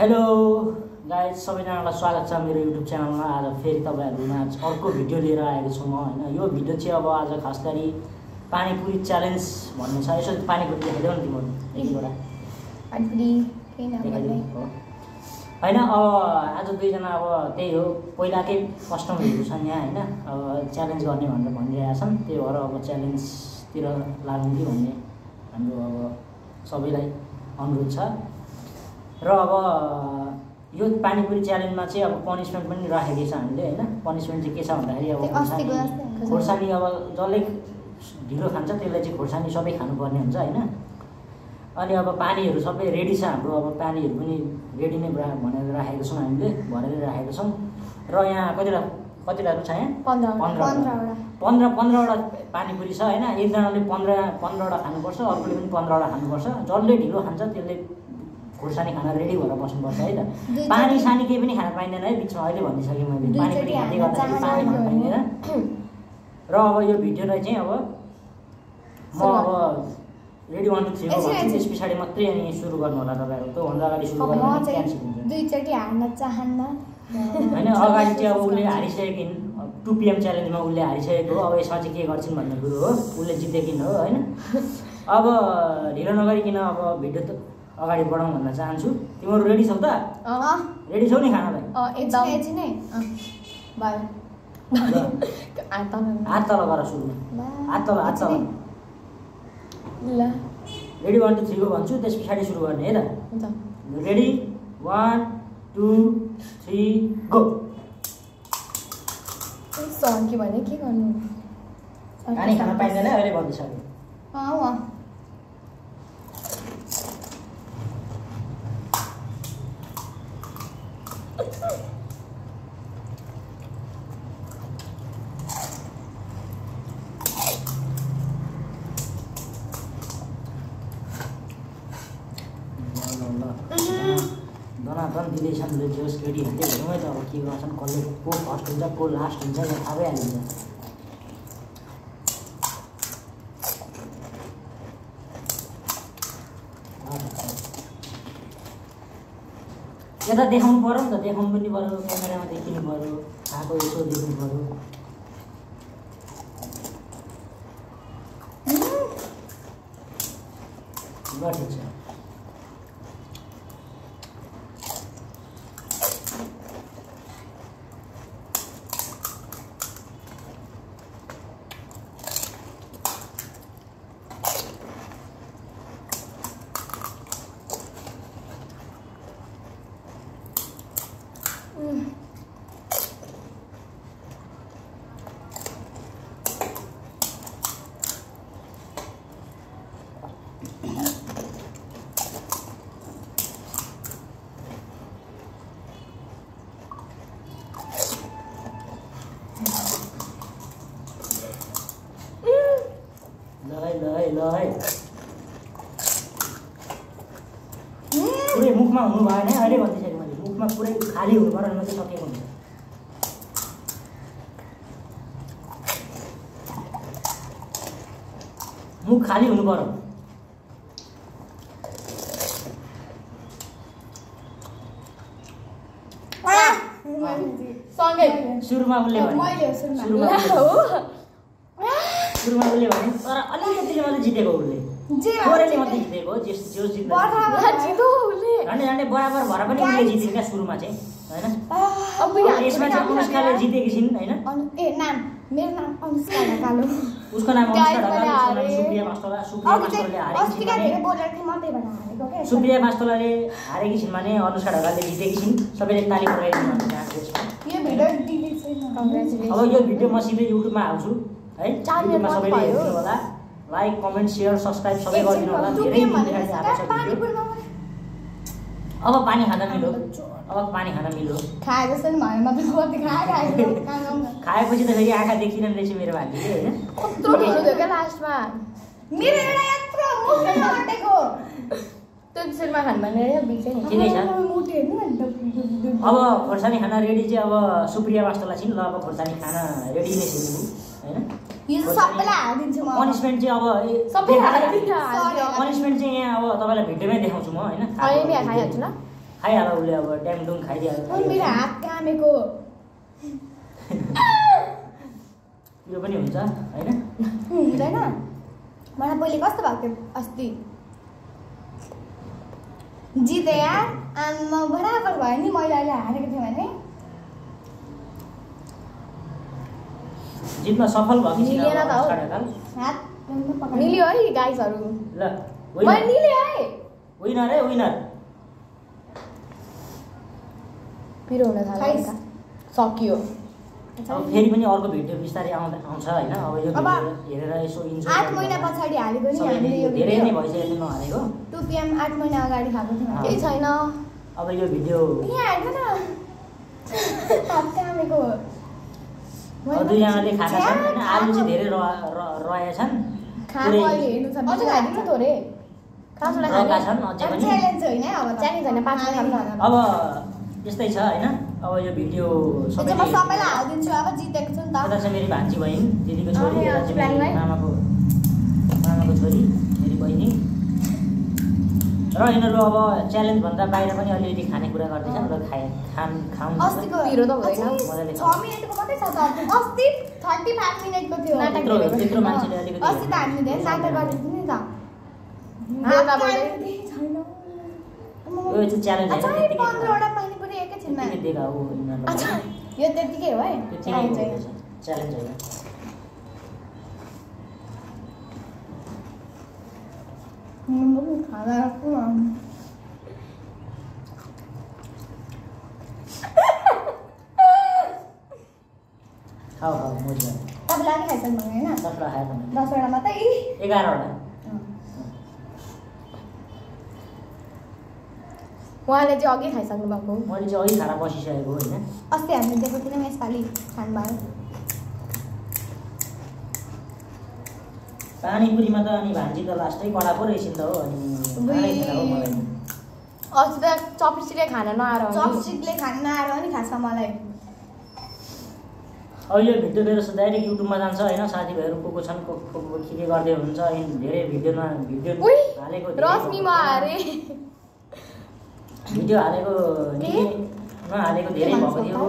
Hello guys, सबैजनालाई स्वागत छ मेरो युट्युब च्यानलमा। आज फेरि तपाईँहरूमा अर्को भिडियो लिएर आएको छु म होइन। यो भिडियो चाहिँ अब आज खास गरी पानीपुरी च्यालेन्ज भन्ने छ। यसो पानीपुरी देखाइदेऊ न तिमीहरू एकवटा होइन। अब आज दुईजना अब त्यही हो, पहिलाकै कस्टमरहरू छन् यहाँ होइन। अब च्यालेन्ज गर्ने भनेर भनिरहेका छन्, त्यही भएर अब च्यालेन्जतिर लाग्नु कि भन्ने हाम्रो अब सबैलाई अनुरोध छ। र अब यो पानीपुरी च्यालेन्जमा चाहिँ अब पनिसमेन्ट पनि राखेको छ हामीले होइन। पनिसमेन्ट चाहिँ के छ भन्दाखेरि अब खोर्सानी अब जसले ढिलो खान्छ त्यसलाई चाहिँ खोर्सानी सबै खानुपर्ने हुन्छ होइन। अनि अब पानीहरू सबै रेडी छ हाम्रो, अब पानीहरू पनि रेडी नै भनेर राखेको छौँ हामीले, भनेर राखेको छौँ। र यहाँ कतिवटा छ यहाँ 15वटा पानीपुरी छ होइन। एकजनाले 15वटा खानुपर्छ, अर्कोले पनि 15वटा खानुपर्छ। जसले ढिलो खान्छ त्यसले खोर्सानी खाना रेडी भएर बस्नुपर्छ है त। पानी सानी केही पनि खान पाइँदैन है बिचमा, अहिले भनिसकेँ मैले। पानीपुरी खाँदै गर्दाखेरि पानी खान पाइँदैन। र अब यो भिडियोलाई चाहिँ अब म अब रेडी 1 2 3 भन्छु, त्यस पछाडि मात्रै अनि सुरु गर्नु होला तपाईँहरू। त्योभन्दा अगाडि सुरु गर्नु क्यान्सल हुन्छ दुईचोटि हार्न चाहन्न होइन। अगाडि चाहिँ अब उसले हारिसकेको 2 PM च्यालेन्जमा उसले हारिसकेको हो। अब यसमा चाहिँ के गर्छिन् भन्ने कुरो हो, उसले जितेकिन हो होइन। अब ढिलो नगरिकन अब भिडियो त अगाडि बढाउँ भन्न चाहन्छु। तिमीहरू रेडी छौ त? रेडी छौ नि खानालाई? एकदम हात तल गर सुरुमा, हात तल। रेडी 1 2 3 गो भन्छु, त्यस पछाडि सुरु गर्ने है त। Ready 1 2 3 go. के भने के गर्नु, पानी खान पाइँदैन अहिले भनिसक्यो। दनादन दिँदैछन् जोस रेडी हुँदै हेरौँ है त। अब के गर्छन्, कसले को फर्स्ट हुन्छ को लास्ट हुन्छ यहाँ थाहा भइहालिन्छ। यता देखाउनु पऱ्यो नि त, देखाउनु पनि पऱ्यो, क्यामेरामा देखिनु पऱ्यो, खाएको यसो देख्नु पऱ्यो। ल ठिक छ। ल है पुरै मुखमा हुनु भएन है, अहिले भनिसकेँ मैले। मुखमा पुरै खाली हुनु पऱ्यो, मात्रै सकेको हुन्छ। मुख खाली हुनु पऱ्यो। सुरुमा उसले भने तर अलिकति मैले जितेको, उसले थोरैले मात्रै जितेको। जो जित्ने झन्डै बराबर भएर पनि उसले जित्यो क्या सुरुमा चाहिँ होइन। यसमा चाहिँ अनुष्काले जितेकी छिन् होइन। उसको नाम अनुष्का ढकाल, सुप्रिया मास्तोलाले हारेकी छिन् भने अनुष्का ढकालले जितेकी छिन्। सबैले ताली बजाइदिनु भन्न चाहन्छु। अब यो भिडियो म सिधै युट्युबमा हाल्छु है। युट्युबमा सबैले हेरिदिनु होला, लाइक कमेन्ट सेयर सब्सक्राइब सबै गरिदिनु होला। धेरै देखाइदिनु आएको छ भिडियो। अब पानी खान मिलो, खाएपछि त फेरि आँखा देखिरहने रहेछ मेरो भाग्यले होइन। अब खोर्सानी खाना रेडी चाहिँ अब सुप्रिया मास्टरलाई छिन्। ल अब खोर्सानी खाना रेडी नै छिन् होइन। पनिसमेन्ट चाहिँ अब पनिसमेन्ट चाहिँ यहाँ अब तपाईँलाई भिडियोमै देखाउँछु म होइन। खाइहाल उसले अब ट्याङडुङ खाइदिहाल्छ मेरो हात कामेको यो पनि हुन्छ होइन हुँदैन मलाई पहिले कस्तो भएको थियो अस्ति जिते यार आमा बराबर भयो नि मैले अहिले हारेको थिएँ भने जित्न सफल भयो कि मिलेन त हो। हात मिल्यो है गाइसहरू ल मैले निले है विनर है विनर पिरो हुन थाल्यो सकियो अब फेरि पनि अर्को भिडियो बिस्तारै आउँछ होइन अब यो अब भिडियो हेरेर यसो इन्जोय 8 महिना पछाडि हालेको नि हामीले हामीले यो धेरै नै भिडियो भइसक्यो नहालेको 2 PM 8 महिना अगाडि खाएको थियौँ केही छैन अब यो भिडियो यहाँ हेर्नु न हात कामेको दुईजनाले खाना छन् होइन आलु चाहिँ धेरै रहेछन् खानु अहिले हेर्नु छ अझै खाइदिनु थोरै खासुला रहेका छन् अझै पनि च्यालेन्ज होइन अब च्यालेन्ज होइन 5 खानु अब यस्तै छ होइन अब यो भिडियो सबैले म सबैलाई हालिदिन्छु अब जितेको छु नि त यता चाहिँ मेरो भान्जी बहिनी दिदीको छोरी अरे, यता चाहिँ प्लान मेरो भाइ? मामाको छोरी मेरो बहिनी र यिनीहरू अब च्यालेन्जभन्दा बाहिर पनि अलिअलि खानेकुरा गर्दैछन् र खाउँ अस्तिको पिरो त हुँदैन 6 मिनेटको मात्रै छ त अस्ति 35 मिनेटको थियो त्यत्रो मान्छेले अलिकति अस्ति त हामीले धेरै नाटक गरेको थियौँ नि त यो चाहिँ च्यालेन्ज होइन 15 वटा पानीपुरी एकैछिनमा त्यतिकै दिएको हो यिनीहरूलाई यो त्यतिकै हो है च्यालेन्ज होइन च्यालेन्ज होइन खाना खाऊ मजा तपाईँले अलिक खाइसक्नु भयो होइन 10 वटा खायो भने 10 वटा मात्रै 11 वटा उहाँले चाहिँ अघि खाइसक्नु भएको मैले चाहिँ अघि खाना बसिसकेको होइन अस्ति हामीले दिएको थिएनौँ यसपालि खानुभयो पानीपुरीमा त अनि भान्जी त लास्टै कडा पो रहेछ नि त हो अनि खानै थिएन हो मलाई अस्ति त चपस्टिकले खान नआएर चपस्टिकले खान नआएर नि खासमा मलाई अब यो भिडियो मेरो डाइरेक्ट युट्युबमा जान्छ होइन साथीभाइहरू को छन् को के गर्दै हुनुहुन्छ अनि धेरै भिडियो हालेको रश्मिमा अरे भिडियो हालेको नहालेको धेरै भएको थियो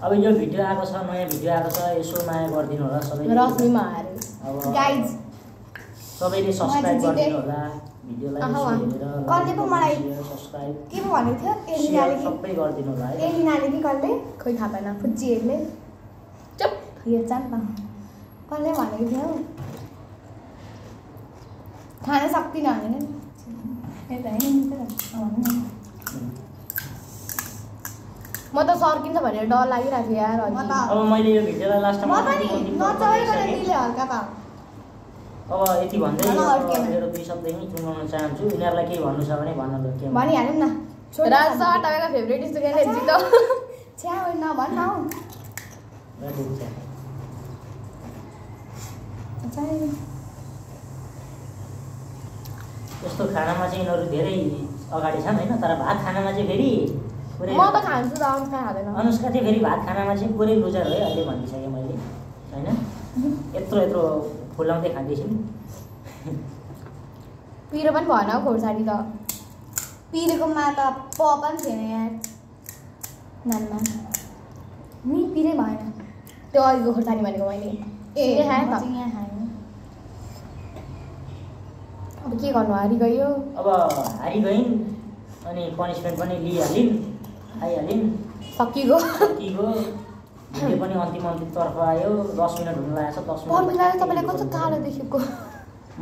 अब यो भिडियो आएको छ नयाँ भिडियो आएको छ यसो माया गरिदिनु होला सबैले रश्मिमा अरे अब गाइज सबैले सब्स्क्राइब गरिदिनु होला भिडियोलाई कसले पो मलाई सब्स्क्राइब के पो भनेको थियो एलिनाले कि सबै गरिदिनु होला है एलिनाले कि कसले खोइ थाहा पाएन फुच्चीहरूले चुप हेर्छ नि त कसले भनेको थियो खान सक्दिनँ भने म त सर्किन्छ भनेर डर लागिरहेको थियो यार अब मैले यो भिडियोलाई लास्टमा नचाहिकन दिले हल्का त अब यति भन्दै मेरो 2 शब्द यहीँ टुङ्गाउन चाहन्छु यिनीहरूलाई केही भन्नु छ भने भन्नु ल के भनिहालौँ न राज सर तपाईँको फेभरेट स्टुडेन्टले जित्यो छ्या नभन् हौ यस्तो खानामा चाहिँ यिनीहरू धेरै अगाडि छन् होइन तर भात खानामा चाहिँ फेरि म त खान्छु त अनुष्का खाँदैन अनुष्का चाहिँ फेरि भात खानामा चाहिँ पुरै लुजर है अहिले भनिसकेँ मैले होइन यत्रो फुलाउँदै खाँदैछु पिरो पनि भएन हौ खोर्सानी त पिरेकोमा त प पनि थिएन यार नानमा नि पिरै भएन त्यो अघिको खोर्सानी भनेको मैले खाएँ त अब के गर्नु हारी गयो अब हारी गइन् अनि पनिसमेन्ट पनि लिइहालिन् खाइहालिन् सकिगयो भिडियो पनि अन्तिमतर्फ आयो 10 मिनट हुन लागेको छ 10 मिनट पर्मिलाले तपाईँलाई कस्तो कालो देखेको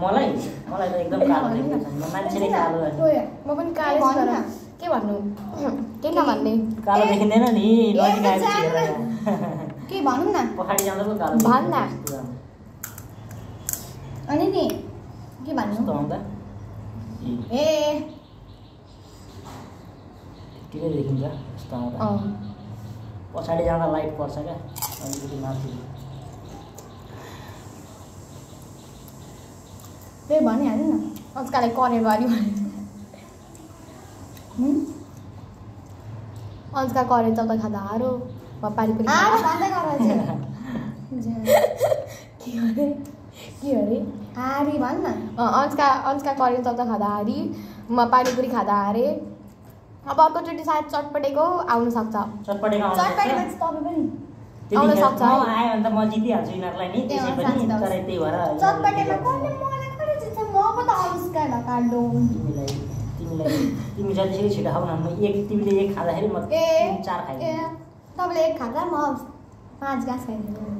मलाई त एकदम कालो देखेको छ मान्छेले कालो म पनि कालो छु तर के भन्नु के नभन्ने कालो देखिँदैन नि के भनौँ न पछाडि जाँदा पो कालो भन् न अनि नि के भन्नु आउँदा ए ठिकै देखिन्छ यस्तो आउँदा पछाडि जाँदा लाइट पर्छ क्या अलिकति माथि त्यही भनिहाल्नु न अनुष्कालाई करेर गऱ्यो अनुष्का करेर चल्दा खाँदा हारो पानीपुरी के अरे हारी भन् न अनुष्का करेर चल्दा खाँदा हारी म पानीपुरी खाँदा हारेँ अब अर्कोचोटि सायद चटपटेको आउन सक्छ चटपटेको आउँछ चटपटेको चाहिँ तपाईँ पनि आउन सक्छ आयो भने त म जितिहाल्छु यिनीहरूलाई नि त्यसै पनि तर त्यही भएर चटपटेमा कसले मलाई कसले जित्छ म पो त आविष्कार भएको काट्दो तिमी जतिसक्दो छिटो खाऊ न तिमीले एक खाँदाखेरि म 3-4 खाइदिन्छु तपाईँले एक खाँदा म 5 गाँस खाइदिन्छु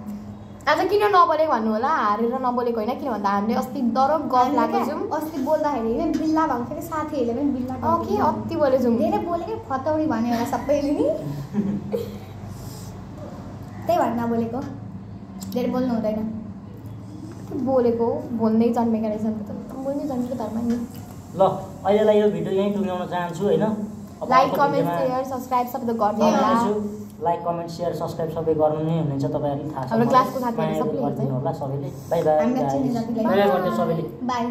आज किन नबोलेको भन्नु होला हारेर नबोलेको होइन किन भन्दा हामीले अस्ति डरो गफ लागेको छौँ अस्ति बोल्दाखेरि बिल्ला भएको थियो कि साथीहरूले पनि बिल्ला के अति बोलेछौँ धेरै बोलेकै फतौडी भन्यो होला सबैले नि त्यही भएर नबोलेको धेरै बोल्नु हुँदैन बोलेको बोल्नै जन्मेका रहेछन् बोल्नै जन्मेको धर्म नि ल अहिलेलाई यो भिडियो यहीँ टुङ्ग्याउन चाहन्छु होइन लाइक कमेन्ट सेयर सब्स्क्राइब सबै त गर्दै होला लाइक कमेन्ट सेयर सब्स्क्राइब सबै गर्नु नै हुनुहुन्छ तपाईँहरूले थाहा छ हाम्रो क्लासको साथीहरू सबैले गरिदिनु होला सबैले बाई बाई हामीलाई चिन्ने जतिलाई बाई बाई गर्दै सबैले बाई